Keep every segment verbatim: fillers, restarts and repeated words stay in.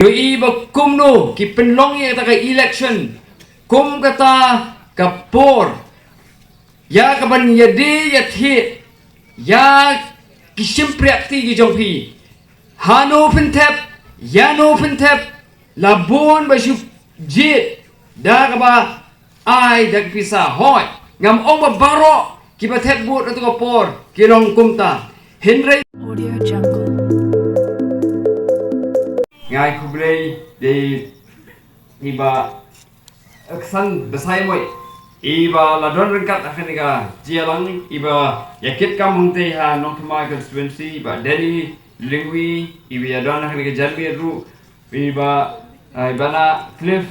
Ïohi ba kumno ki pynlong ïa kata ka election kum kata ka por ïa ka ban ïadei ïathied ïa ki shympriahti ki jong phi. Hano pynthep, ïano pynthep, la bun ba shu jied da kaba ai da ki pisa. Hooid, ngam ong ba baroh kiba thep vote ha kata ka por ki long kumta. Hynrei Audio Jungle. Nga ai khublei ïa i Bah Ksan Basaiawmoit, i ba la don ryngkat ha kane ka jingïalang, i ba ïa kit kam hangtei ha Nongthymmai constituency, i Bah Denny Lyngwi, i ba ïa don ha kane ka janmiet ruh, i ba, ah, i Bah Cliff.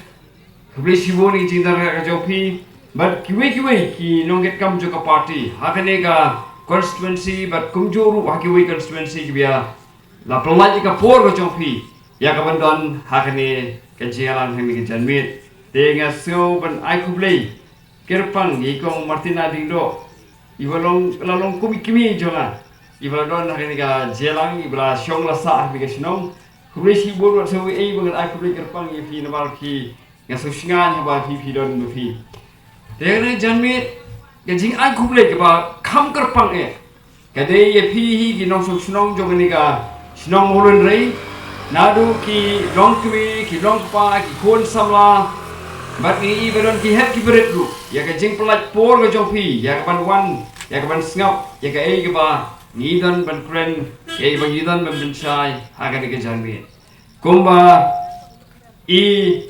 Khublei shibun ïa ka jingdon ryngkat ka jong phi bad kiwei kiwei ki nongkit kam jong ka party ha kane ka constituency bad kumjuh ruh ha kiwei constituency kiba ïa la pynlait ïa ka por ka jong phi ïa ka ban don ha kane ka jingïalang ha kane ka janmiet. Te nga sngew ban ai khublei kyrpang ïa i Kong Martina Diengdoh, i ba long, la long kum i kmie jong nga, i ba la don ha kane ka jingïalang, i ba la shong la sah ha kane ka shnong. Khublei shibun, wat sngew ei ba ngan ai khublei kyrpang ïa phi namar phi, nga sngewsynei haba phi, phi don ma phi. Te ha kane ka janmiet ka jingai khublei kaba kham kyrpang eh ka dei ïa phi hi ki nongshong shnong jong kane ka shnong Mawlynrei, naduh ki longkmie, ki longkpa, ki khun samla bad ngi i ba don ki hep ki barit ruh, ïa ka jingpynlait por ka jong phi ïa ka ban wan, ïa ka ban sngap ïa kaei kaba ngi don ban kren, kaei ba ngi don ban pynshai ha kane ka janmiet. Kumba i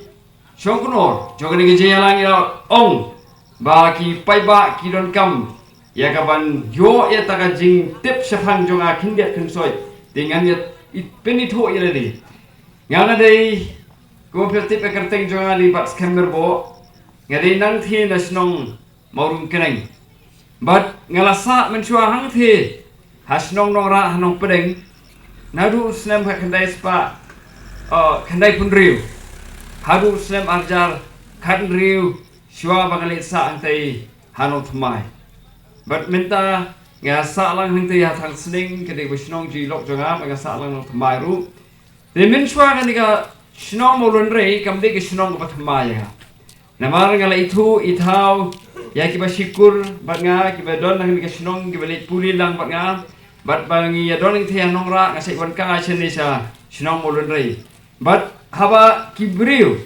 Shongknor jong kane ka jingïalang i la ong ba ki paidbah ki donkam ïa ka ban ïoh ïa kata ka jingtip shaphang jong nga khyndiat khynsoit. Te ngan ïa i pynithuh ïa lade. Nga, nga dei, kumba phi tip ïa ka kyrteng jong nga, dei Batskhem Myrboh. Nga dei nangthie na shnong Mawryngkneng. Bad nga la sah mynshuwa hangthie ha shnong Nongrah ha Nongpdeng naduh u snem khatkhyndai spah, uh, khyndaiphew hynriew haduh u snem arhajar khathynriew, shuwa ba nga leit sah hangtei ha Nongthymmai. Bad mynta nga sah lang hangtei ha Thangsning, ka dei ka shnong jong i lok jong nga, bad nga sah lang Nongthymmai ruh. Te mynshuwa kane ka shnong Mawlynrei kam dei ka shnong kaba thymmai ïa nga. Namar nga la ithuh ithaw ïa kiba shukor bad nga, kiba don ha kane ka shnong, kiba leit pule lang bad nga. Bad ba ngi ïa don ngi thei ha Nongrah, nga sa wan kai shane sha shnong Mawlynrei. Bad haba ki briew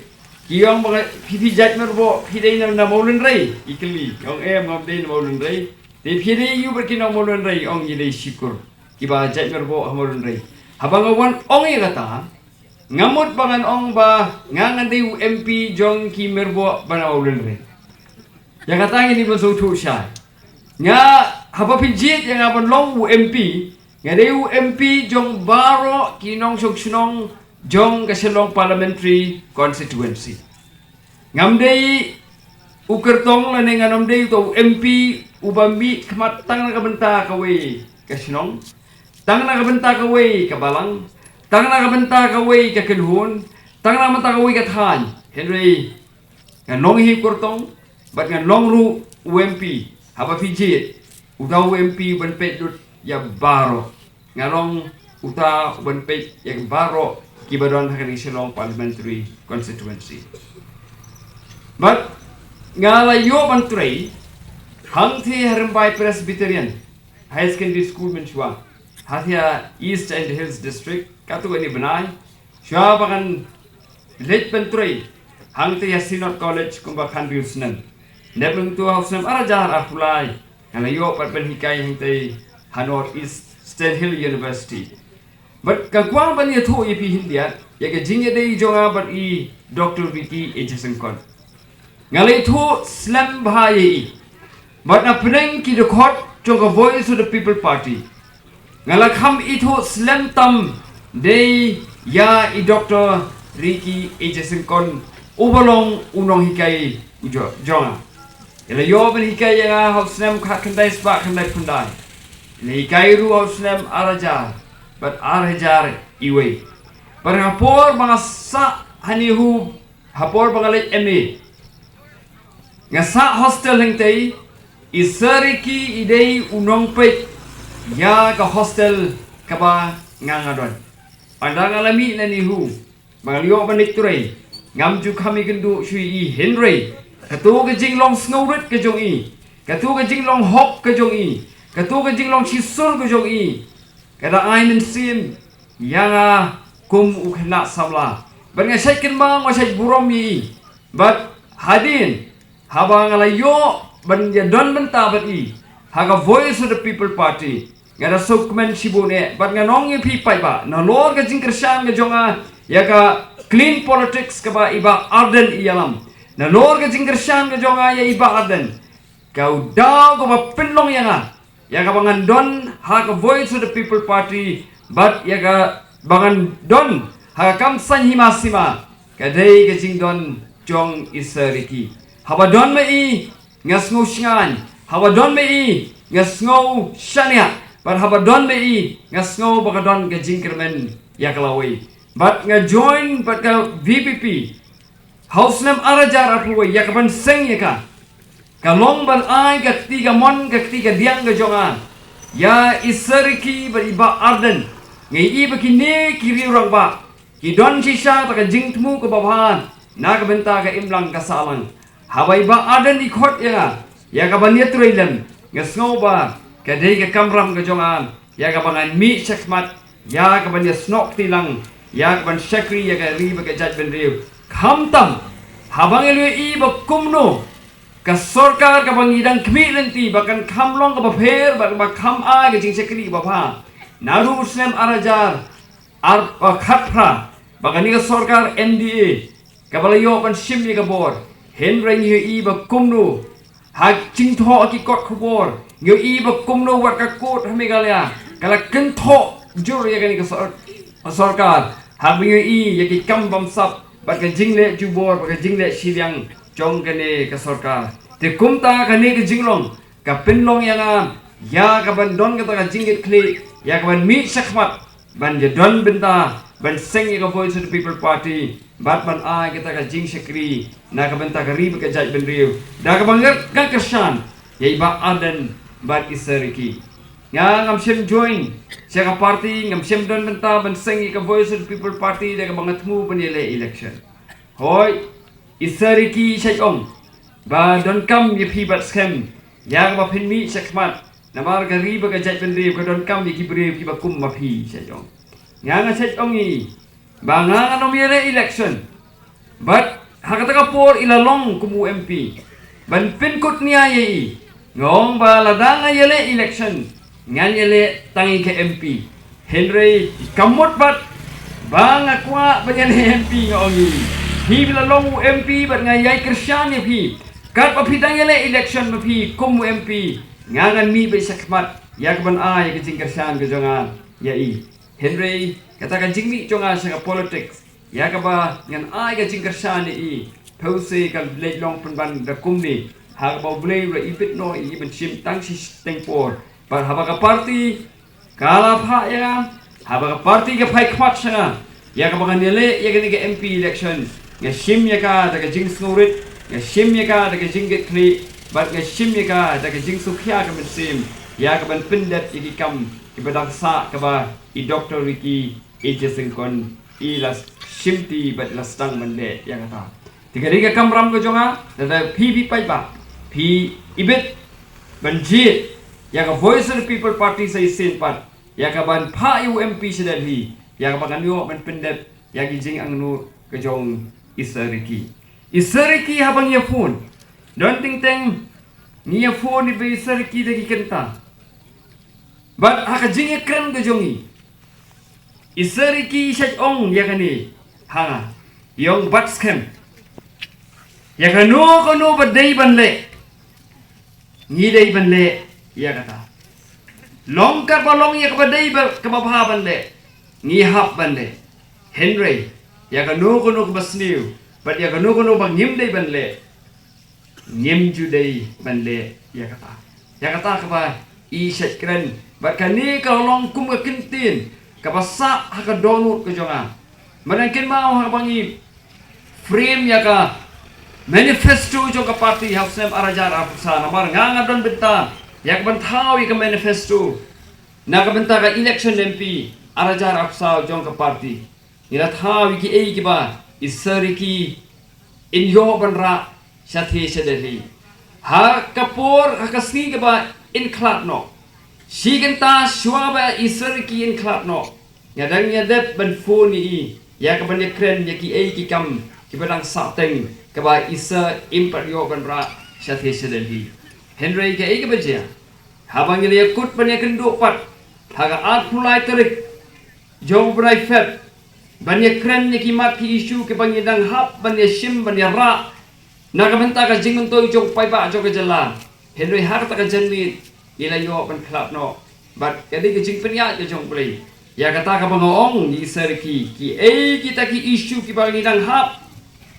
ki ong ba nga, phi, phi jait Myrboh, phi dei na, na Mawlynrei? I kylli. Ong em, ngam dei na Mawlynrei. Te phi dei aiu bad ki nong Mawlynrei? Ong ngi dei shukor, kiba jait Myrboh ha Mawlynrei. Haba nga wan ong ïa kata, nga mut ba ngan ong ba nga ngan dei u M P jong ki Myrboh ba na Mawlynrei. Ïa kata ngin ïa sngewthuh shai. Nga, haba phi jied ïa nga ban long u M P, nga dei u M P jong baroh ki nongshong shnong jong ka Shillong Parliamentary Constituency. Ngam dei u kyrtong lane ngan ym dei uta u M P uba mih khmat tang na ka bynta kawei ka shnong, tang na ka bynta kawei ka balang, tang na ka bynta kawei ka kynhun, tang na ka bynta kawei ka thaiñ. Hynrei ngan long hi u kyrtong bad ngan long ruh u M P. Haba phi jied, uta u M P uban peit lut ïa baroh. Nga long uta uban peit ïa baroh kiba don ha kane ka Shillong Parliamentary Constituency. Bad nga la ïoh ban trei hangthie ha Rymbai Presbyterian Higher Secondary School mynshuwa, hangthie ha East Jaintia Hills District, katto katne bnai, shuwa ba ngan leit ban trei hangtei ha Synod College kumba khathynriew snem. Dep hangto ha u snem arhajar arphew lai, nga la ïoh pat ban hikai hangtei ha North East State Hill University. Bad nga kwah ban ïathuh ïa phi khyndiat ïa ka jingïadei jong nga bad i Doctor Ricky A J Syngkon. Nga la ïathuh slem bha ïa i bad na pdeng ki dkhot jong ka Voice of the People Party. Nga la kham ithuh slem tam de ïa i Doctor Ricky A J Syngkon, uba long u nonghikai u jo-, jong nga. I la ïoh ban hikai ïa nga ha u snem khatkhyndai spah khyndaiphew khyndai. I la hikai ruh ha u snem arhajar bad arhajar iwei. Bad ha por ba nga sah ha NEHU, ha por ba nga leit M A, nga sah hostel hangtei. I Sir Ricky i dei u nongpeit ïa ka hostel kaba nga nga don. Haba nga la mih na NEHU, ba nga la ïoh ban leit trei, ngam ju kham ïakynduh shuh ïa i, hynrei kato ka jinglong sngewrit ka jong i, kato ka jinglong hok ka jong i, kato ka jinglong shisur ka jong i, ka da ai mynsiem ïa nga kum u khynnah samla. Bad nga shait kynmaw, nga shait burom ïa i. Bad hadien haba nga la ïoh ban ïadon bynta bad i ha ka Voice of the People Party, nga da sngewkmen shibun eh. Bad ngan ong ïa phi paidbah, nalor ka jingkyrshan ka jong nga ïa ka clean politics kaba i Bah Ardent i ïalam, nalor ka jingkyrshan ka jong nga ïa i Bah Ardent, ka daw kaba pynlong ïa nga ïa kaba ngan don ha ka Voice of the People Party, bad ïa kaba ngan don ha ka kam saiñ hima sima, ka dei ka jingdon jong i Sir Ricky. Haba don ma i, nga sngew shngaiñ. Haba don ma i, nga sngew shaniah. Bad haba don ma i, nga sngew ba ka don ka jingkyrmen ïa ka lawei. Bad nga join bad ka VPP ha u snem ar hajar arphew wei ïa ka ban seng ïa ka, ka long ban ai ka kti kamon, ka kti kadiang ka jong nga ïa i Sir Ricky bad i Bah Ardent. Nga ïohi ba kine ki riew rangbah ki don shisha ta ka jingthmu kaba bha na ka bynta ka imlang ka sahlang. Haba i Bah Ardent i khot ïa nga ïa ka ban ïatrei lem, nga sngew ba ka dei ka kamram ka jong nga ïa ka ban ngan mih shakhmat, ïa ka ban ïasnoh kti lang, ïa ka ban shakri ïa ka ri bad ka jaitbynriew. Khamtam haba nga la ïohi ba kumno ka sorkar kaba ngi dang khmih lynti ba kan kham long kaba pher bad ba kham ai ka jingshakri kaba bha. Naduh u snem ar hajar ar, uh, khatphra, ba kane ka sorkar MDA kaba la ïoh ban shim ïa ka bor, hynrei ngi ïohi ba kumno ha jingthoh ki kot khubor, ngi ïohi ba kumno wat ka kot ha Meghalaya ka la kynthoh jur ïa kane ka sor-, ka sorkar. Haba ngi ïohi ïa ki kam bamsap bad ka jingleh jubor bad ka jingleh shiliang jong kane ka sorkar. Te kumta kane ka jinglong ka pynlong ïa nga ïa ka ban don kata ka jingkitkhlieh, ïa ka ban mih shakhmat ban ïadon bynta, ban seng ïa ka Voice of the People Party bad ban ai kata ka jingshakri na ka bynta ka ri bad ka jaitbynriew da kaba nga kyrshan ïa i Bah Ardent bad i Sir Ricky. Nga ngam shym join sha ka party, ngam shym don bynta ban seng ïa ka Voice of the People Party da kaba nga thmu ban ïaleh election. Hooid, i Sir Ricky i shait ong ba donkam ïa phi bad skhem ïa kaba phin mih shakhmat, namar ka ri bad ka jaitbynriew ka donkam ïa ki briew kiba kum ma phi, i shait ong. Nga nga shait ong ïa i ba nga ngan ym ïaleh election. Bad ha kata ka por i la long kum u MP ban pynkut nia ïa i. Nga ong ba lada nga ïaleh election, ngan ïaleh tang ïa ka MP. Hynrei i ka mut pat ba nga kwah ban ïaleh MP, nga ong ïa i. Phi la long u MP bad nga ïai kyrshan ïa phi. Katba phi dang ïaleh election ma phi kum u MP, nga ngan mih beit shakhmat ïa ka ban ai ïa ka jingkyrshan ka jong nga ïa i. Hynrei kata ka jingmih jong nga sha ka politics, ïa kaba ngan ai ka jingkyrshan ïa i, phewse ka leit long pynban da kumne, ha kaba U Blei u la ibit noh ïa i ban shim tang shiteng por. Bad haba ka party ka la phah ïa nga, haba ka party ka phai khmat sha nga ïa kaba ngan ïaleh ïa kane ka MP election, nga shim ïa ka da ka jingsngewrit, nga shim ïa ka da ka jingkitkhlieh, bad nga shim ïa ka da ka jingsngewkhia ka mynsiem ïa ka ban pyndep ïa ki kam kiba dang sah, kaba i Doctor Ricky A J Syngkon i la shimti bad i la sdang ban leh ïa kata. Te ka dei ka kamram ka jong nga, lada phi, phi paidbah phi ibit ban jied ïa ka Voice of the People Party sa shisien pat, ïa ka ban phah ïa u MP sha Delhi, ïa kaba kan ïoh ban pyndep ïa ki jingangnud ka jong i Sir Ricky. I Sir Ricky haba ngi ïa phone, don teng teng ngi ïa phone ïa i Sir Ricky da ki kynta. Bad ha ka jingïakren ka jong i, i Sir Ricky i shait ong ïa kane ha nga, i ong, bat skhem, ïa kano kano ba dei ban leh, ngi dei ban leh ïa kata. Long katba long ïa kaba dei ba, kaba bha ban leh, ngi hap ban leh. Hynrei ïa kano kano kaba sniew bad ïa kano kano ba ngim dei ban leh, ngim ju dei ban leh ïa kata. Ïa kata kaba i shait kren. Bad kane ka long kum ka kyntien kaba sah ha ka dohnud ka jong nga. Mynta kynmaw haba ngi frame ïa ka manifesto jong ka party ha u snem ar hajar arphew saw, namar nga nga don bynta ïa ka ban thaw ïa ka manifesto na ka bynta ka election MP ar hajar arphew saw jong ka party. Ngi la thaw ïa kiei kiba i sar ïa ki in ïoh ban rah sha the sha Delhi. Ha ka por, ha ka sngi kaba in khlad noh, shi kynta shuwa ba i sar ïa ki in khlad noh, nga dang ïa dep ban phone ïa i ïa ka ban ïa kren ïa kiei ki kam kiba dang sahteng kaba i sar im pat ïoh ban rah sha the sha Delhi. Hynrei kaei kaba jia, haba ngi la ïa kut ban ïa kynduh pat ha ka arphew lai tarik jong u bnai Feb ban ïa kren ïa ki mat ki issue kiba ngi dang hap ban ïa shim ban ïa rah na ka bynta ka jingmyntoi jong u paidbah jong ka jylla. Hynrei ha kata ka janmiet i la ïoh ban khlad noh. Bad ka dei ka jingpynïaid ka jong U Blei. Ïa kata kaba nga ong, i sar ïa ki, kiei kita ki issue kiba ngi dang hap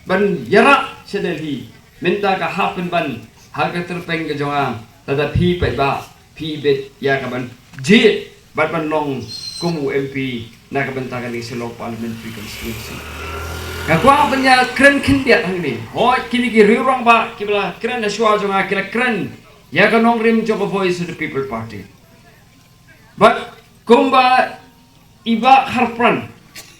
ban ïa rah sha Delhi, mynta ka hap pynban ha ka tyrpeng ka jong nga. Lada phi paidbah phi bit ïa ka ban jied bad ban long kum u M P na ka bynta kane ka Shillong Parliamentary Constituency. Nga kwah ban ïa kren khyndiat hangne. Hooid, kine ki riew rangbah kiba la kren ha shuwa jong nga ki la kren ïa ka nongrim jong ka Voice of the People Party. Bad kumba i Bah Kharpran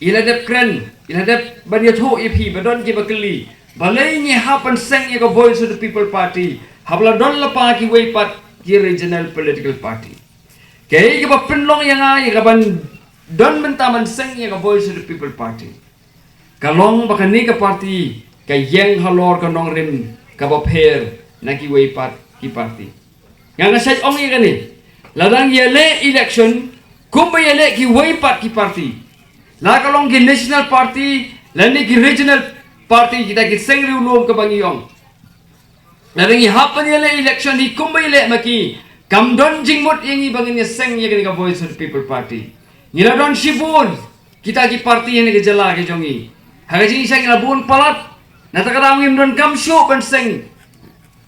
i la dep kren, i la dep ban ïathuh ïa phi, ba don kiba kylli balei ngi hap ban seng ïa ka Voice of the People Party haba la don lypa kiwei pat ki regional political party. Kaei kaba pynlong ïa nga ïa ka ban don bynta ban seng ïa ka Voice of the People Party? Ka long ba kane ka party ka ïeng halor ka nongrim kaba pher na kiwei pat ki party. Nga nga shait ong ïa kane, la dang ïaleh election kumba ïaleh kiwei pat ki party, la ka long ki national party lane ki regional party, kita ki seng riewlum kaba ngi ong. Lada ngi hap ban ïaleh election hi kumba ïaleh ma ki, kam don jingmut ïa ngi ba ngin ïa seng ïa kane ka Voice of the People Party. Ngi la don shibun kita ki party ha kane ka jylla ka jong ngi. Ha ka jingshisha ngi la bun palat, na kata ka daw ngim donkam shuh ban seng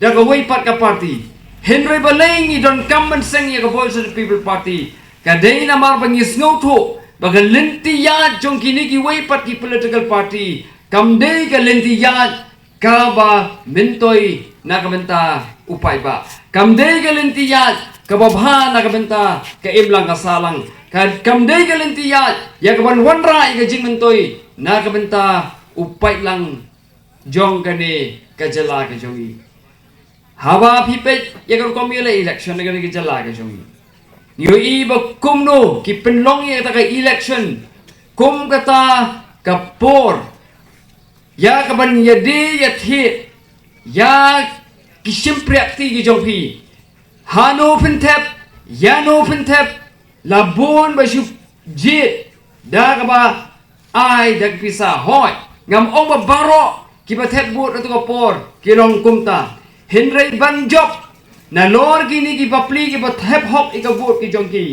da kawei pat ka party. Hynrei balei ngi donkam ban seng ïa ka Voice of the People Party? Ka dei namar ba ngi sngewthuh ba ka lynti ïaid jong kine kiwei pat ki political party kam dei ka lynti ïaid kaba myntoi na ka bynta u paidbah. Kam dei ka lynti ïaid kaba bha na ka bynta ka imlang ka sahlang. Ka, kam dei ka lynti ïaid ïa ka ban wanrah ïa ka jingmyntoi na ka bynta u paidlang jong kane ka jylla ka jong ngi. Haba phi peit ïa ka rukom ïaleh election na kane ka jylla ka jong ngi, ngi ïohi ba kumno ki pynlong ïa kata ka election kum kata ka por ïa ka ban ïadie ïathied ïa ki shympriahkti ki jong phi. Hano phin thep, ïano phin thep, la bun ba shu jied da kaba ai da ka pisa. Hooid, ngam ong ba baroh kiba thep vote ha katu ka por ki long kumta. Hynrei ban jop nalor kine ki bapli kiba thep hok ïa ka vote ki jong ki,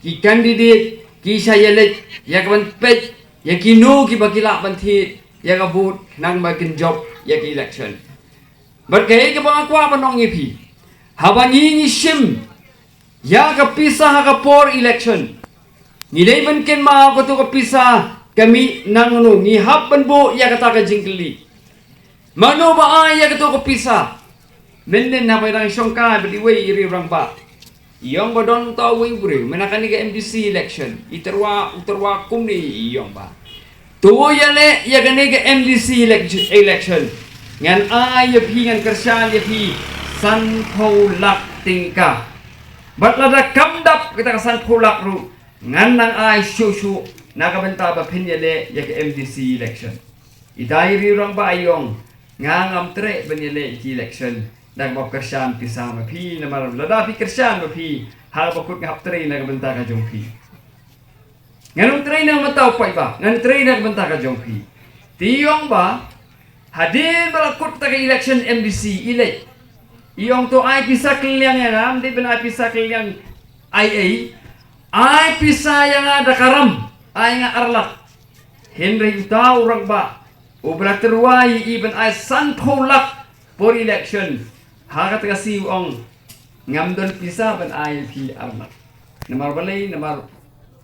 ki candidate ki shah ïaleit ïa ka ban peit ïa kino kiba ki lah ban thied ïa ka vote khnang ba kin jop ïa ka election. Bad kaei kaba nga kwah ban ong ïa phi, haba ngi ngi shim ïa ka pisa ha ka por election, ngi dei ban kynmaw katu ka pisa ka mih na ngano. Ngi hap ban buh ïa kata ka jingkylli, mano ba ai ïa katu ka pisa? Mynnin haba i dang shongkai bad iwei i riew rangbah, i ong ba don uta uwei u briew mynta kane ka M D C election, i tyrwa, u tyrwa kumne, i ong ba to ïaleh ïa kane ka M D C elec-, election, ngan ai ïa phi, ngan kyrshan ïa phi sanphew lak tyngka. Bad lada kam dap kata ka sanphew lak ruh, ngan nang ai shuh shuh na ka bynta ba phin ïaleh ïa ka M D C election. Ita i riew rangbah i ong, nga ngam treh ban ïaleh ïa ki election da kaba kyrshan pisa ma phi, namar lada phi kyrshan ma phi, ha kaba kut nga hap trei na ka bynta ka jong phi. Ngan ym trei na ka bynta u paidbah, ngan trei na ka bynta ka jong phi. Te i ong ba hadien ba la kut kata ka election M D C i leit, i ong to ai pisa kylliang ïa nga. Ym dei ban ai pisa kylliang, ai ei, ai pisa ïa nga da ka ram, ai nga ar lak. Hynrei uta u rangbah uba la tyrwa ïa i ban ai sanphew lak por election, ha kata ka sngi u ong, ngam don pisa ban ai ïa phi ar lak. Namar balei? Namar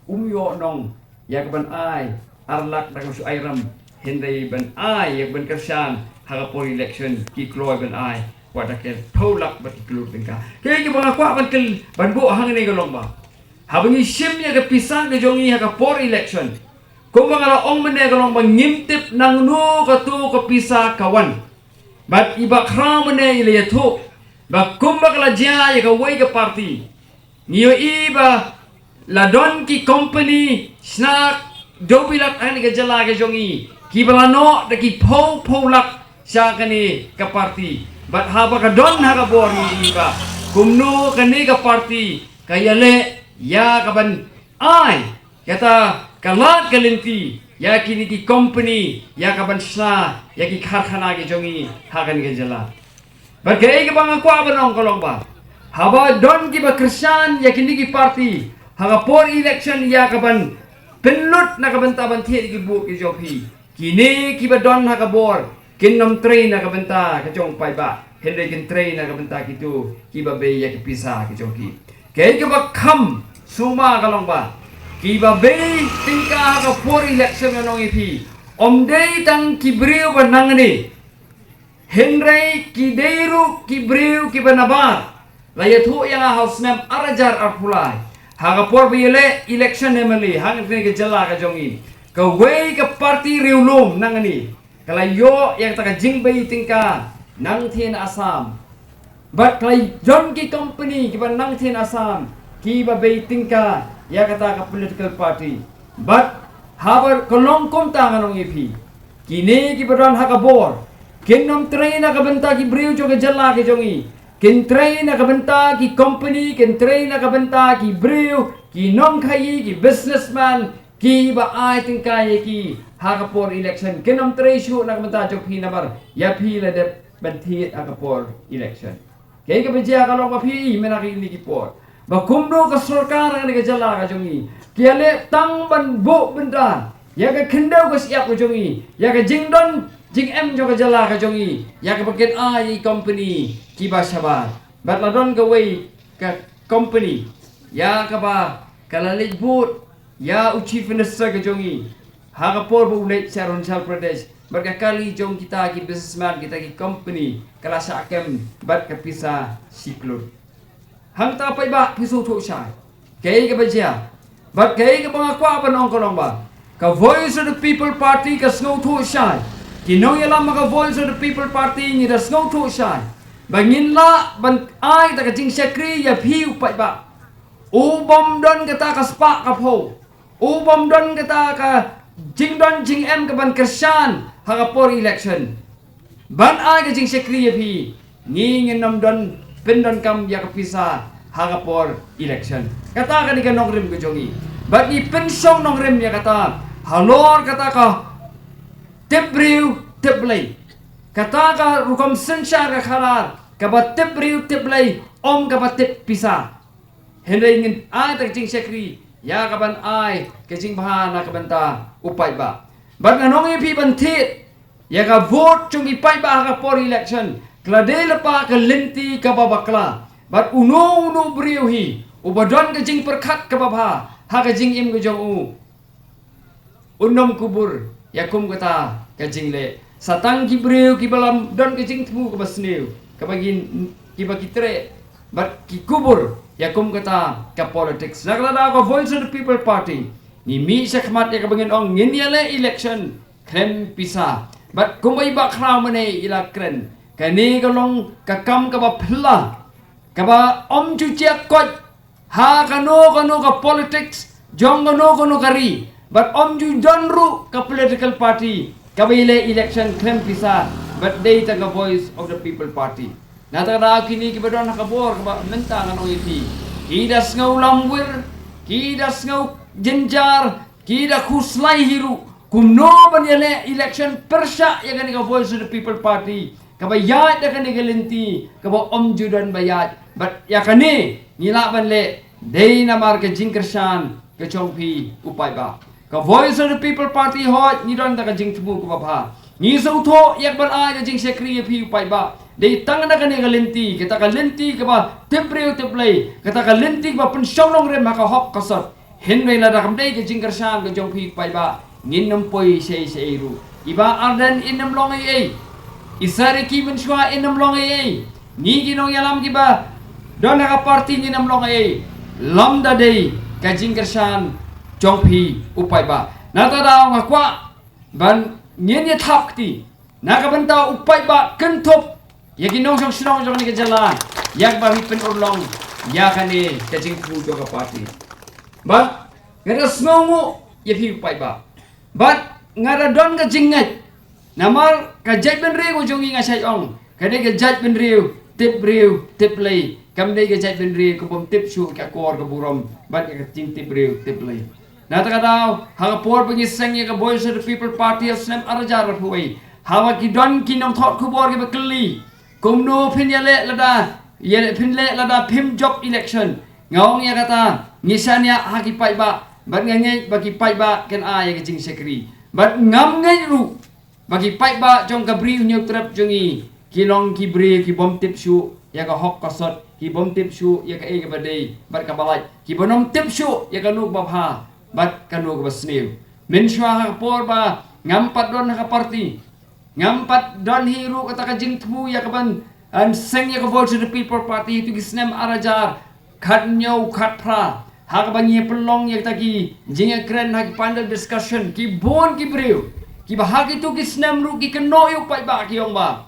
um ïoh nong ïa ka ban ai ar lak da kaba shu ai ram, hynrei ban ai ïa ka ban kyrshan ha ka por election ki kloi ban ai wat da ka phew lak bad ki klur tyngka. Kaei kaba nga kwah ban kyl-, ban buh hangne ka long ba haba ngi shim ïa ka pisa ka jong ngi ha ka por election, Kumba ka la ong mynne ka long ba ngim tip nangno kato ka pisa ka wan. Bad i Bah Khraw mynne i la ïathuh ba kumba ka la jia ïa kawei ka party, ngi ïohi ba la don ki company shna dewbilat ha kane ka jylla ka jong i, kiba la noh da ki phew phew lak sha kane ka party. Bad haba ka don ha ka bor ngi ïohi ba kumno kane ka party ka ïaleh ïa ka ban ai kata ka lad ka lynti ïa kine ki company ïa ka ban shna ïa ki karkhana ki jong i ha kane ka jylla. Bad kaei kaba nga kwah ban ong ka long ba haba don kiba kyrshan ïa kine ki party ha ka por election ïa ka ban pynlut na ka bynta ban thied ki vote ki jong phi, kine kiba don ha ka bor kin ym trei na ka bynta ka jong u paidbah, hynrei kin trei na ka bynta kito kiba bei ïa ki pisa ki jong ki. Kaei kaba kham sngewma ka long ba kiba bei tyngka ha ka por election, ngan ong ïa phi, ym dei tang ki briew ba nangne, hynrei ki dei ruh ki briew kiba nabar. La ïathuh ïa nga ha u snem ar hajar arphew lai, ha ka por ba ïaleh election M L A ha kane ka jylla ka jong i, kawei ka party riewlum nangne ka la ïoh ïa kata ka jingbei tyngka nangtei na Assam. Bad ka la don ki company kiba nangtei na Assam kiba bei tyngka ïa kata ka political party. Bad haba ka long kumta, ngan ong ïa phi, kine kiba don ha ka bor kin ym trei na ka bynta ki briew jong ka jylla ka jong i, kin trei na ka bynta ki company, kin trei na ka bynta ki briew, ki nongkhaii, ki businessman kiba ai tyngka ïa ki ha ka por election. Kin ym trei shuh na ka bynta jong phi namar ïa phi la dep ban thied ha ka por election. Kaei kaba jia ka long ba phi i mynta kine ki por ba kumno ka sorkar ha kane ka jylla ka jong i ka ïaleh tang ban buh bynta ïa ka khyndew ka shyiap ka jong i, ïa ka jingdon jingem jong ka jylla ka jong i, ïa kaba kin ai ïa ki company kiba shabar. Bad la don kawei ka company ïa kaba ka la leit bud ïa u Chief Minister ka jong i ha ka por ba u leit sha Arunachal Pradesh, bad ka kali jong kita ki businessman, kita ki company ka la shah kem bad ka pisa shi klur. Hangta paidbah phi sngewthuh shai kaei kaba jia. Bad kaei kaba nga kwah ban ong ka long ba ka Voice of the People Party ka sngewthuh shai. Ki nongïalam ha ka Voice of the People Party ngi da sngewthuh shai ba ngin lah ban ai da ka jingshakri ïa phi u paidbah, u bym don kata ka spah ka phew, u bym don kata ka jingdon jingem ka ban kyrshan ha ka por election ban ai ka jingshakri ïa phi. Ngi ngin ym don pyndonkam ïa ka pisa ha ka por election. Kata ka dei ka nongrim ka jong ngi. Bad ngi pynshong nongrim ïa kata halor kata ka tip briew tip Blei. Kata ka rukom synshar ka khadar kaba tip briew tip Blei, ym kaba tip pisa. Hynrei ngin ai da ka jingshakri ïa ka ban ai ka jingbha na ka bynta u paidbah. Bad ngan ong ïa phi ban thied ïa ka vote jong ki paidbah ha ka por election ka la dei lypa ka lynti kaba bakla. Bad uno uno briew hi uba don ka jingpyrkhat kaba bha ha ka jingim ka jong u, un ym kubur ïa kum kata ka jingleh. Sa tang ki briew kiba lam don ka jingthmu kaba sniew kaba ki, kiba ki treh bad ki kubur ïa kum kata ka politics. Na kata daw ka Voice of the People Party ngi mih shakhmat ïa kaba ngin ong ngin ïaleh election khlem pisa. Bad kumba i Bah Khraw mynne i la kren, kane ka long ka kam kaba phylla kaba ym ju jia koit ha kano kano ka politics jong kano kano ka ri. Bad ym ju don ruh ka political party kaba ïaleh election khlem pisa, bad dei tang ka Voice of the People Party. Na kata daw kine kiba don ha ka bor kaba mynta ngan ong ïa phi, ki da sngew lamwir, ki da sngew jynjar, ki da khuslai hi ruh kumno ban ïaleh election pyrshah ïa kane ka Voice of the People Party kaba ïaid da kane ka lynti kaba ym ju don ba ïaid. Bad ïa kane ngi lah ban leh dei namar ka jingkyrshan ka jong phi u paidbah. Ka Voice of the People Party hooid ngi don da ka jingthmu kaba bha. Ngi sngewthuh ïa ka ban ai ka jingshakri ïa phi u paidbah dei tang da kane ka lynti, kata ka lynti kaba tip briew tip Blei, kata ka lynti kaba pynshong nongrim ha ka hok ka sot. Hynrei lada kam dei ka jingkyrshan ka jong phi u paidbah ngin ym poi shaei shaei ruh. I Bah Ardent in ym long ei ei, i Saraiki mynshuwa in ym long ei ei, ngi ki nongïalam kiba don ha ka party ngin ym long ei ei lymda dei ka jingkyrshan jong phi u paidbah. Na kata ka daw nga kwah ban ngin ïa thap kti na ka bynta u paidbah, kynthup ïa ki nongshong shnong jong kane ka jylla, ïa kaba phi pynurlong ïa kane ka jingthmu jong ka party. Bad nga da sngewnguh ïa phi u paidbah. Bad nga da don ka jingngeit. Namar ka jaitbynriew ka jong ngi, nga shait ong, ka dei ka jaitbynriew tip briew tip Blei. Kam dei ka jaitbynriew ka bym tip shuh ka kor ka burom bad ka jingtip briew tip Blei. Na kata ka daw, ha ka por ba ngi seng ïa ka Voice of the People Party ha u snem ar hajar arphew wei, haba ki don ki nongthot khubor kiba kylli, kumno phin ïaleh lada, ïaleh phin leh lada phim jop election? Nga ong ïa kata, ngi shaniah ha ki paidbah, bad nga ngeit ba ki paidbah kin ai ïa ka jingshakri. Bad ngam ngeit ruh ba ki paidbah jong ka Bri u Hynñiewtrep jong ngi ki long ki briew ki bym tip shuh ïa ka hok ka sot, ki bym tip shuh ïa kaei kaba dei bad kaba lait, ki bym tip shuh ïa kano kaba bha bad kano kaba sniew. Mynshuwa ha ka por ba ngam pat don ha ka party, ngam pat don hi ruh kata ka jingthmu ïa kaban, ah, seng ïa ka Voice of the People Party ha ki snem ar hajar khathynñiew khatphra, ha kaba ngi pynlong ïa kita ki jingïakren ha ki panel discussion, ki bun ki briew kiba ha kito ki snem ruh ki kynnoh ïa u paidbah, ki ong ba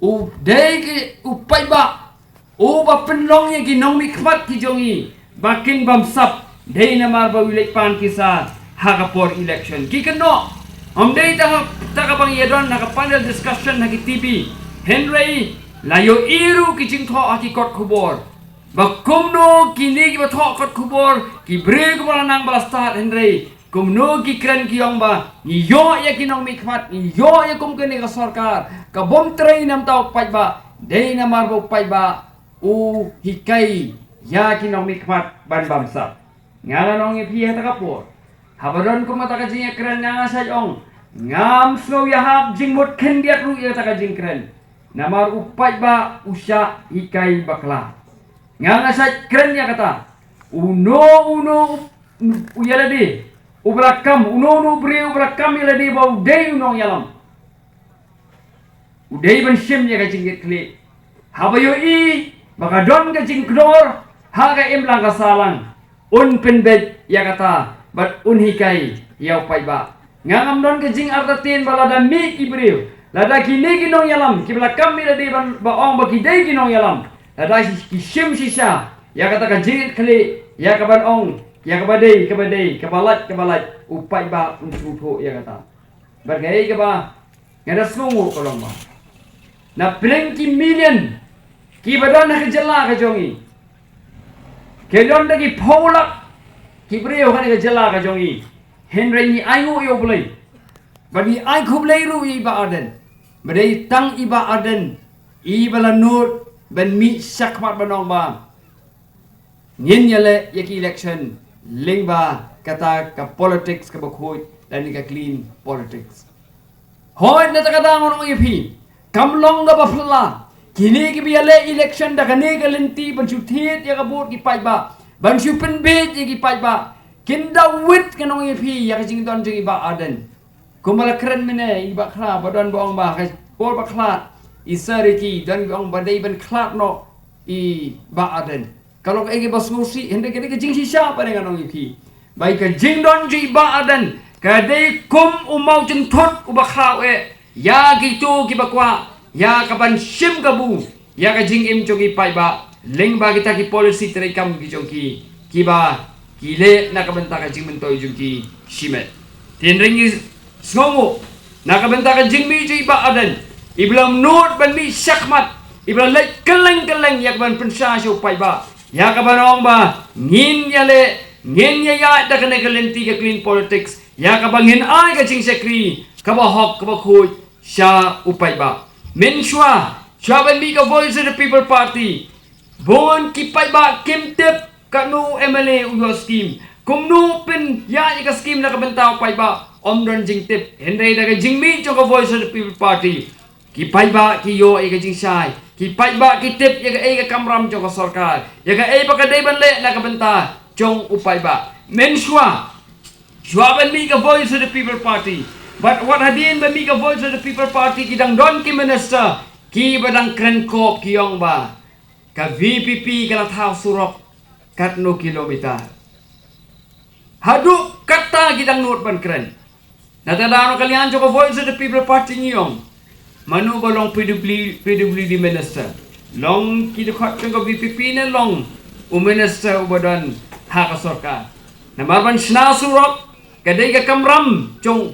u dei ki u paidbah uba pynlong ïa ki nongmihkhmat ki jong ngi ba kin bamsap, dei namar ba u leit pan pisa ha ka por election. Ki kynnoh, ym dei tang ha kaba ngi ïadon ha ka panel discussion ha ki T V, hynrei la ïohi ruh ki jingthoh ha ki kot khubor ba kumno kine kiba thoh kot khubor, ki briew kiba la nang ba la stad, hynrei kumno ki kren ki ong ba ngi ïoh ïa ki nongmihkhmat, ngi ïoh ïa kum kane ka sorkar ka bym trei na ka bynta u paidbah, dei namar ba u paidbah u hikai ïa ki nongmihkhmat ban bamsap. Nga ngan ong ïa phi ha kata ka por, haba don kum kata ka jingïakren, nga ngan shait ong, ngam sngew ïahap jingmut khyndiat ruh ïa kata ka jingkren. Namar u paidbah u shah hikai bakla. Nga ngan shait kren ïa kata. Uno uno u, u ïalade uba la kam, uno uno u briew uba la kam ïalade ba u dei u nongïalam, u dei ban shim ïa ka jingkitkhlieh. Haba ïohi ba ka don ka jingkdor ha ka imlang ka sahlang, un pynbeit ïa kata bad un hikai ïa u paidbah. Nga ngam don ka jingartatien ba lada mih ki briew, lada kine ki nongïalam kiba la kam ïalade ban ba ong ba ki dei ki nongïalam, lada ki, ki shim shisha ïa kata ka jingkitkhlieh, ïa kaban ong ïa kaba dei kaba dei, kaba lait kaba lait, u paidbah un sngewthuh ïa kata. Bad kaei kaba nga da sngewnguh ka long ba na pdeng ki million kiba don ha ka jylla ka jong ngi, ki don da ki phew lak ki briew ha kane ka jylla ka jong ngi, hynrei ngi ainguh ïa U Blei bad ngi ai khublei ruh ïa i Bah Ardent ba dei tang i Bah Ardent iba la nud ban mih shakhmat ban ong ba ngin ïaleh ïa ki election lyngba kata ka politics kaba khuid lane ka clean politics. Hooid, na kata ka daw ngan ong ïa phi, kam long kaba phylla kine kiba ïaleh election da kane ka lynti ban shu thied ïa ka vote ki paidbah, ban shu pynbiej ïa ki paidbah. Kin da wit, ngan ong ïa phi, ïa ka jingdon jong i Bah Ardent. Kumba la kren mynne i Bah Khra, ba don ba ong ba ka por ba khlad i Sir Ricky, don ba ong ba dei ban khlad noh i Bah Ardent. Ka long kaei kaba sngewsih, hynrei ka dei ka jingshisha pat, ngan ong ïa phi, ba ïa ka jingdon jong i Bah Ardent ka dei kum u mawjynthut uba khlad eh ïa kito kiba kwah ïa kaban shim kabu ïa ka jingim jong ki paidbah lyngba kita ki policy treikam ki jong ki, kiba ki leh na ka bynta ka jingmyntoi jong ki shimet. Te hynrei ngi sngewnguh na ka bynta ka jingmih jong i Bah Ardent, iba la nud ban mih shakhmat, iba la leit kylleng kylleng ïa kaban pynshai sha u paidbah, ïa kaban ong ba ngin ïaleh, ngin ïaid da kane ka lynti ka clean politics, ïa kaba ngin ai ka jingshakri kaba hok kaba khuid sha u paidbah. Mynshuwa, shuwa ban mih ka Voice of the People Party, bun ki paidbah kim tip katno u M L A u ïoh skim, kumno pynïaid ïa ka skim na ka bynta u paidbah, ym don jingtip. Hynrei da ka jingmih jong ka Voice of the People Party, ki paidbah ki ïoh ïa ka jingshai, ki paidbah ki tip ïa kaei ka kamram jong ka sorkar, ïa kaei ba ka dei ban leh na ka bynta jong u paidbah. Mynshuwa, shuwa ban mih ka Voice of the People Party, bad wat hadien ban mih ka Voice of the People Party, ki dang don ki minister kiba dang kren kop, ki ong ba ka V P P ka la thaw surok katno kilometer. Haduh kat Ta ki dang nud ban kren. Na ta dang ka liang jong ka Voice of the People Party ngi ong, mano ba long P W, P W D minister? Long ki dkhot jong ka V P P ne long u minister uba don ha ka sorkar? Namar ban shna surok ka dei ka kamram jong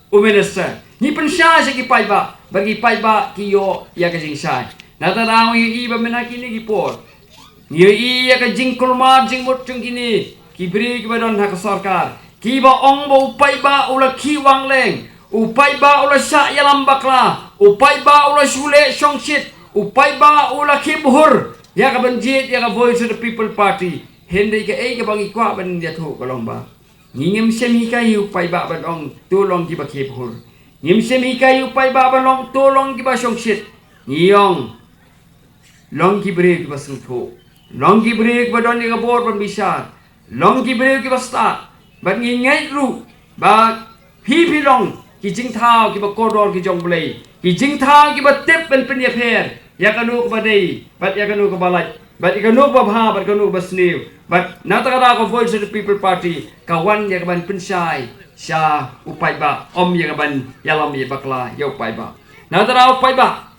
u minister. Ngi pynshai sha ki paidbah, ba ki paidbah ki ïoh ïa ka jingshai. Na ta dang ngi ïohi ba mynta kine ki por, ngi ïohi ïa ka jingkulmar jingmut jong kine ki briew kiba don ha ka sorkar, kiba ong ba u paidbah u la khih wangleng, u paidbah u la shah ïalam bakla, u paidbah u la shu leh shongshit, u paidbah u la khih bhur ïa ka ban jied ïa ka Voice of the People Party. Hynrei kaei kaba ngi kwah ban ïathuh ka long ba ngi ngim shym hikai ïa u paidbah ban ong to long kiba khih bhur. Ngim shym hikai ïa u paidbah ban ong to long kiba shongshit. Ngi ong, long ki briew kiba sngewthuh, long ki briew kiba don ïa ka bor ban bishar, long ki briew kiba stad. Bad ngi ngeit ruh ba phi phi long ki jingthaw kiba kordor ki jong U Blei, ki jingthaw kiba tip ban pynïapher ïa kano kaba dei bad ïa kano kaba lait, bad ïa kano kaba bha bad kano kaba sniew. Bad na ta ka daw ka Voice of the People Party ka wan ïa ka ban pynshai sha u paidbah, ym ïa ka ban ïalam ïa bakla ïa u paidbah. Na ta ka daw u paidbah,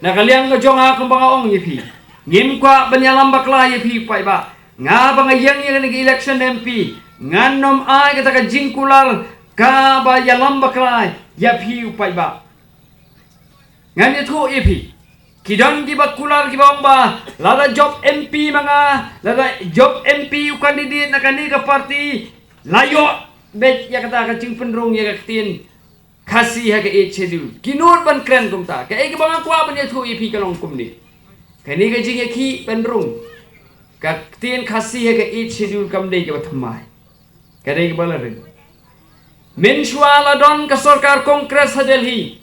na ka liang ka jong nga kumba nga ong ïa phi, ngim kwah ban ïalam bakla ïa phi u paidbah. Nga ba nga ïeng ïa kane ka election M P, ngan ym ai kata ka jingkular kaba ïalam bakla ïa phi u paidbah. Ngan ïathuh ïa phi, ki don kiba kular kiba ong ba lada jop M P ma nga, lada jop M P u candidate na kane ka party, la ïoh beit ïa kata ka jingpynrung ïa ka ktien Khasi ha ka Eighth Schedule. Ki nud ban kren kumta. Kaei kaba nga kwah ban ïathuh ïa phi ka long kumne. Kane ka jingïakhih ban rung ka ktien Khasi ha ka Eighth Schedule kam dei kaba thymmai. Ka dei kaba la ring. Mynshuwa la don ka sorkar Congress ha Delhi,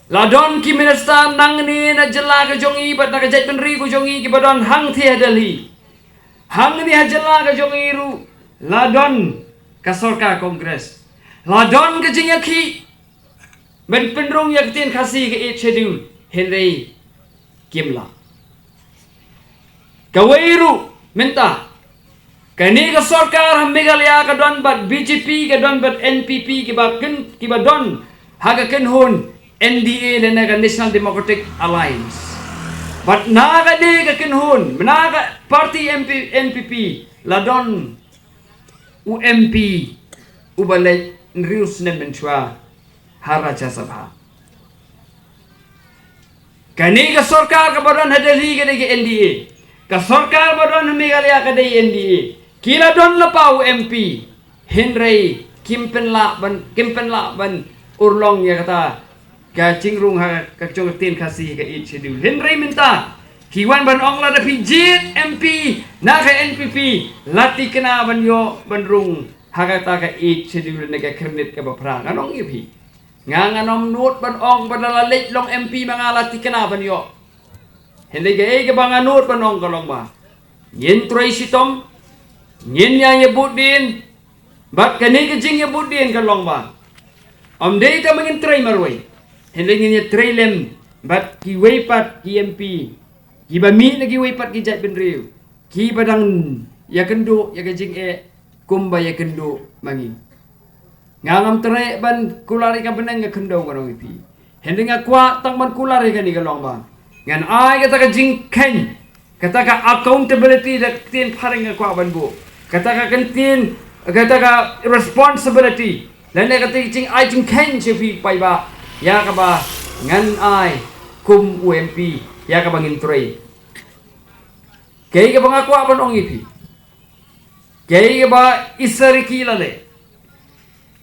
la don ki minister nangne na jylla ka jong i bad na ka jaitbynriew ka jong i kiba don hangthie ha Delhi. Hangne ha jylla ka jong i ruh la don ka sorkar Congress. La don ka jingïakhih ban pynrung ïa ka ktien Khasi ka Eighth Schedule, hynrei kim lah. Kawei ruh mynta, kane ka sorkar ha Meghalaya ka don bad B J P, ka don bad N P P, kiba kyn, kiba don ha ka kynhun N D A lane ka National Democratic Alliance. Bad na kane ka kynhun, na ka party M P, N P P, la don u M P uba leit hynriew snem mynshuwa ha Rajya Sabha. Kane ka sorkar kaba don ha Delhi ka dei ka N D A. Ka sorkar ba don ha Meghalaya ka dei N D A. Ki la don lypa u M P, hynrei kim pynlah ban, kim pynlah ban urlong ïa kata ka jingrung ha ka jong ka ktien Khasi ka Eighth Schedule. Hynrei mynta ki wan ban ong lada phi jied M P na ka N P P, la thikna ban ïoh ban rung ha kata ka Eighth Schedule ne ka khyrnit kaba phra. Ngan ong ïa phi, nga ngan ym nud ban ong ba lada la leit long M P ma nga la thikna ban ïoh. Hynrei kaei kaba nga nud ban ong ka long ba ngin trei shitom, ngin ïa ïa bud dien. Bad kane ka jingïabud dien ka long ba ym dei tang ba ngin trei marwei, hynrei ngin ïa trei lem bad kiwei pat ki M P kiba mih na kiwei pat ki jaitbynriew kiba dang ïakynduh ïa ka jingeh kumba ïakynduh ma ngi. Nga ngam treh ban kular ïa ka bneng ka khyndew, ngan ong ïa phi. Hynrei nga kwah tang ban kular ïa kane ka long ba ngan ai kata ka jingkheiñ, kata ka accountability da ka ktien phareng nga kwah ban buh. Kata ka ktien, kata ka responsibility lane kata ka jingai jingkheiñ sha phi paidbah ïa kaba ngan ai kum u M P, ïa kaba ngin trei. Kaei kaba nga kwah ban ong ïa phi, kaei kaba i Saraiki i la leh,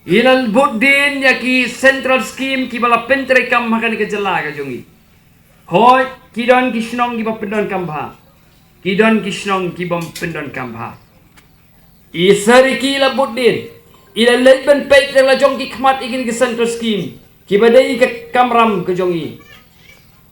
i la bud dien ïa ki central scheme kiba la pyntreikam ha kane ka jylla ka jong i. Hooid, ki don ki shnong kiba pyndonkam bha, ki don ki shnong kibym pyndonkam bha. I Saraiki i la bud dien, i la leit ban peit da la jong ki khmat ïa kine ki central scheme kiba dei ka kamram ka jong i.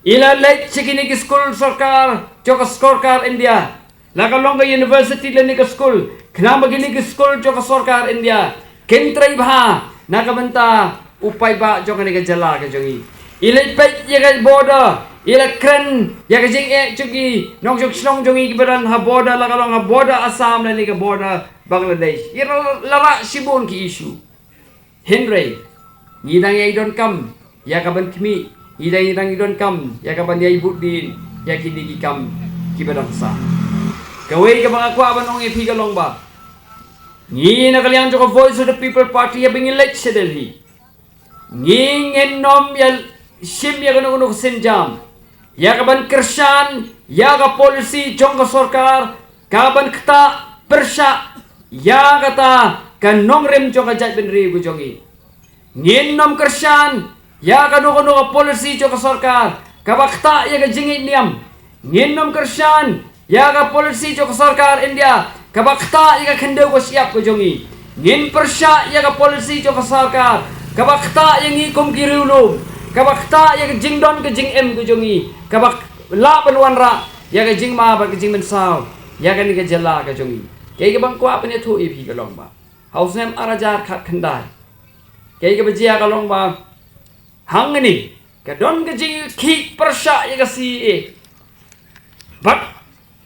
I la leit sha kine ki skul sorkar jong ka sorkar India, la ka long ka university lane ka skul, khnang ba kine ki skul jong ka sorkar India kin trei bha na ka bynta u paidbah jong kane ka jylla ka jong i. I la peit ïa ka border, i la kren ïa ka jingeh jong ki nongshong shnong jong i kiba don ha border, la ka long ha border Assam lane ka border Bangladesh. Ïa la, la rah shibun ki issue. Hynrei ngi dang ïai donkam ïa ka ban khmih, ngi dang, ngi dang ïai donkam ïa ka ban ïai bud dien ïa kine ki kam kiba dang sah. Kawei kaba nga kwah ban ong ïa phi ka long ba ngi na ka liang jong ka Voice of the People Party, haba ngi leit sha Delhi, ngi ngin nym ïa shim ïa kano kano ka sienjam ïa ka ban kyrshan ïa ka policy jong ka sorkar ka ban ktah pyrshah ïa kata ka nongrim jong ka jaitbynriew ka jong ngi. Ngin nym kyrshan ïa kano kano ka policy jong ka sorkar kaba ktah ïa ka jingngeit niam. Ngin nym kyrshan ïa ka policy jong ka sorkar India kaba ktah ïa ka khyndew ka shyiap ka jong ngi. Ngin pyrshah ïa ka policy jong ka sorkar kaba ktah ïa ngi kum ki riewlum, kaba ktah ïa ka jingdon ka jingem ka jong ngi, kaba lah ban wanrah ïa ka jingma bad ka jingmynsaw ïa kane ka jylla ka jong ngi. Kaei kaba nga kwah ban ïathuh ïa phi ka long ba ha u snem ar hajar khatkhyndai, kaei kaba jia ka long ba hangne ka don ka jingkhih pyrshah ïa ka C A A. Bad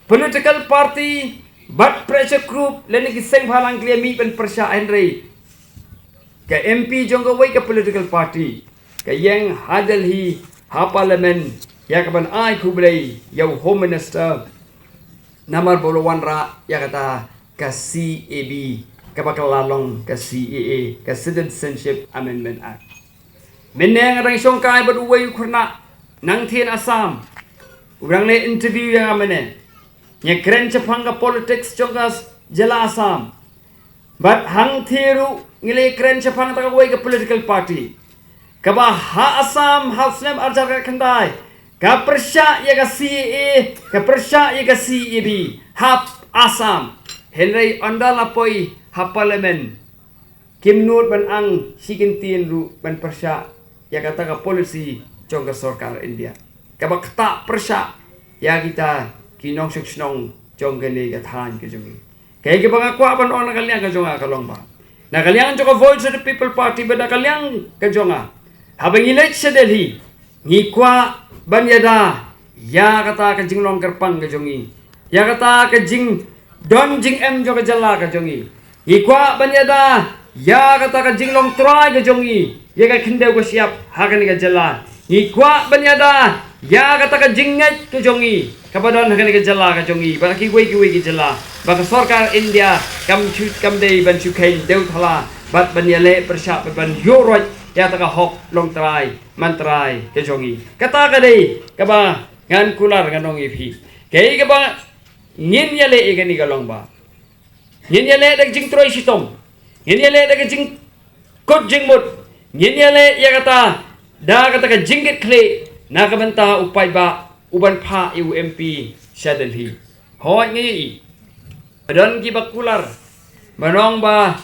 political party, bad pressure group lane ki seng bhalang ki la mih ban pyrshah, hynrei ka M P jong kawei ka political party ka ïeng ha Delhi, ha Parliament, ïa ka ban ai khublei ïa u Home Minister namar ba u la wanrah ïa kata ka C A B, kaba ka la long ka C A A, ka Citizenship Amendment Act. Mynne nga dang shongkai bad uwei u khynnah nangtei na Assam, u dang leh interview ïa nga mynne. Ngi kren shaphang ka politics jong ka jylla Assam. Bad hangtei ruh ngi la kren shaphang kata kawei ka political party kaba ha Assam ha u snem ar hajar khatkhyndai ka pyrshah ïa ka C A A, ka pyrshah ïa ka C A B ha Assam. Hynrei ynda la poi ha Parliament, kim nud ban ang shi kyntien ruh ban pyrshah ïa kata ka policy jong ka sorkar India kaba ktah pyrshah ïa kita ki nongshong shnong jong kane ka thaiñ ka jong ngi. Kaei kaba nga kwah ban ong na ka liang ka jong nga ka long ba na ka liang jong ka Voice of the People Party bad na ka liang ka jong nga, haba ngi leit sha Delhi, ngi kwah ban ïada ïa kata ka jinglong kyrpang ka jong ngi, ïa kata ka jingdon jingem jong ka jylla ka jong ngi. Ngi kwah ban ïada ïa kata ka jinglong trai ka jong ngi ïa ka khyndew ka shyiap ha kane ka jylla. Ngi kwah ban ïada ïa kata ka jingngeit ka jong ngi kaba don ha kane ka jylla ka jong ngi bad kiwei kiwei ki jylla ba ka sorkar India kam shu, kam dei ban shu kheiñ dewthala bad ban ïaleh pyrshah bad ban ïuh roit ïa kata ka hok longtrai mantrai ka jong ngi. Kata ka dei kaba ngan kular ngan ong ïa phi. Kaei kaba ngin ïaleh ïa kane ka long ba ngin ïaleh da ka jingtrei shitom, ngin ïaleh da ka jingkut jingmut, ngin ïaleh ïa kata da kata ka jingkitkhlieh na ka bynta u paidbah u ban phah ïa u M P sha Delhi. Hooid, ngi ïohi ba don kiba kular ban ong ba